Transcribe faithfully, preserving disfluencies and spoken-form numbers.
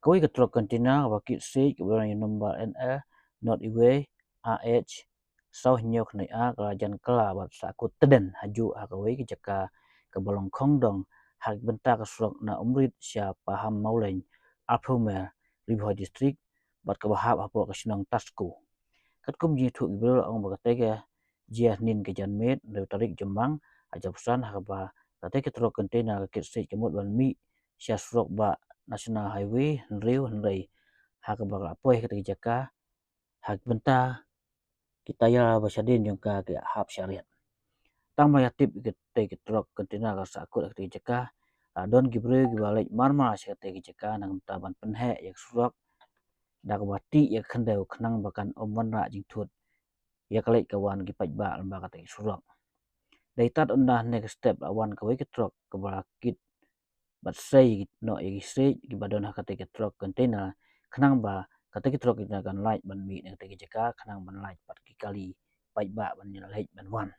Kawei ka trok container kaba kit siej kaba don ïa u nombar N A not iwei A H saw hynñiew khyndai A ka la jan kylla bad sahkut tdem hajuh ha kawei ka jaka kaba long khongdong ha ka bynta ka surok na Umrit sha Pahammawlein, Arphew Mer, Ri Bhoi District, bad kaba hap hapoh ka shnong Tasko. Katkum jingïathuh ki briew la ong ba katei ka jia hynnin ka janmiet hynriew tarik Jymmang ha Jopsan ha kaba katei ka trok container ka kit siej ka mut ban mih sha surok bah National Highway hynriew hynrei ha kaba ka la poi ha katei ka jaka ha ka bynta ki taïa ba shadien jong ka ki la hap shariat. Tang ba ïa tip ïa katei ka trok container ka sahkut ha katei ka jaka, la don ki briew kiba leit mar mar sha katei ka jaka na ka bynta ban pynheh ïa ka surok da kaba tih ïa ka khyndew khnang ba kan ym wanrah jingthut ïa ka leit ka wan ki paidbah lyngba katei ka surok. Dei tad ynda hynne ka step la wan kawei ka trok kaba la kit bad sei noh ïa ki siej kiba don ha katei ka trok container khnang ba katei ka trok container kan lait ban mih na katei ka jaka khnang ban lait pat ki kali paidbah ban ïaleit ban wan.